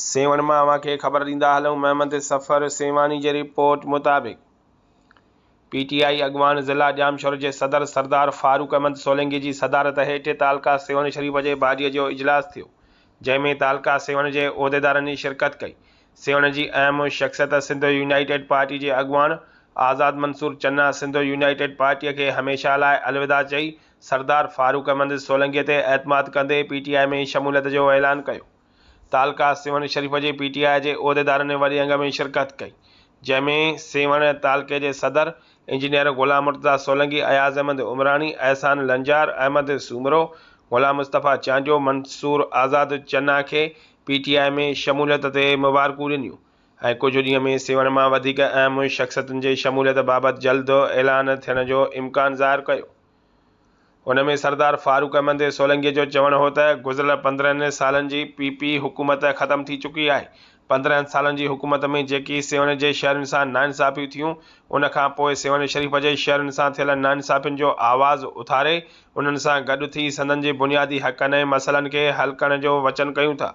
سيوهڻ مان اوهان کي خبر ڏيندا هلون محمد صفر سيوهاڻي جي رپورٽ مطابق پي ٽي آء اڳواڻ ضلع ڄامشورو جي صدر سردار فاروق احمد سولنگي جي صدارت هيٺ تعلقه سيوهڻ شريف جي باڊي جو اجلاس ٿيو جنهن ۾ تعلقه سيوهڻ جي عهديدارن شرڪت ڪئي سيوهڻ جي اهم شخصيت سنڌ يونائيٽيڊ پارٽي جي اڳواڻ آزاد منصور چنا سنڌ يونائيٽيڊ پارٽي کي هميشه لاء الوداع چئي سردار فاروق احمد سولنگي تي اعتماد ڪندي پي ٽي آء ۾ شموليت جو اعلان ڪيو. تعلقه سيوهڻ شريف جي پي ٽي آء جي عهديدارن وڏي انگ ۾ شرڪت ڪئي، جنهن ۾ سيوهڻ تعلقي جي صدر انجنيئر غلام مرتضيٰ سولنگي، اياز احمد عمراڻي، احسان لنجار، احمد سومرو، غلام مصطفيٰ چانڊيو، منصور آزاد چنا کي پي ٽي آء ۾ شموليت تي مبارڪون ڏنيون ۽ ڪجهه ڏينهن ۾ سيوهڻ مان وڌيڪ اهم شخصيتن جي شموليت بابت جلد اعلان ٿيڻ جو امڪان ظاهر ڪيو. ان ۾ سردار فاروق احمد سولنگي جو چوڻ هو ته گذريل 15 سالن جي پي پي حڪومت ختم ٿي چڪي آهي، 15 سالن جي حڪومت ۾ جيڪي سيوهڻ جي شهرين سان ناانصافيون ٿيون ان کان پوء سيوهڻ شريف جي شهرين سان ٿيل ناانصافين جو آواز اٿاري انهن سان گڏ ٿي سندن جي بنيادي حقن ۽ مسئلن کي حل ڪرڻ جو وچن ڪيون ٿا.